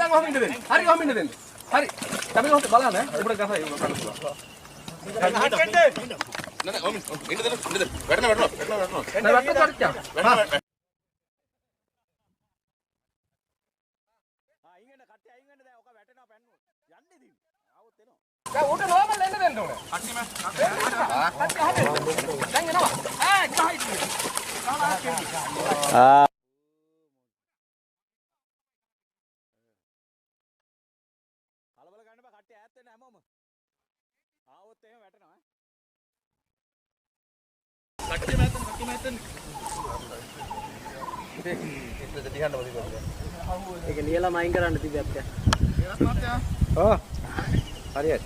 දැන් ඔහම ඉන්න දෙන්න. හරි ඔහම ඉන්න දෙන්න. හරි. තමයි ඔහොම බලන්න ඈ. උඹට ගසයි උඹ බලන්න පුළුවන්. නෑ නෑ ඔහම ඉන්න දෙන්න ඉන්න දෙන්න. වැටෙනවා වැටෙනවා වැටෙනවා වැටෙනවා. නෑ වැටෙනවා වැටෙනවා. දැන් ඌට නෝමල් එන්න දෙන්න ඕනේ. කට්ටිය අහන්න. දැන් එනවා. ඈ ගහයි. ආ කලබල ගන්න බෑ කට්ටිය ඈත් වෙන්න හැමෝම. ආවොත් එහෙම වැටෙනවා ඈ. කට්ටිය මෑතෙන් කට්ටිය මෑතෙන්. ඒක ලියලා මයින් කරන්න තිබ්බේ අපිට. ඔව්. හරි හරි.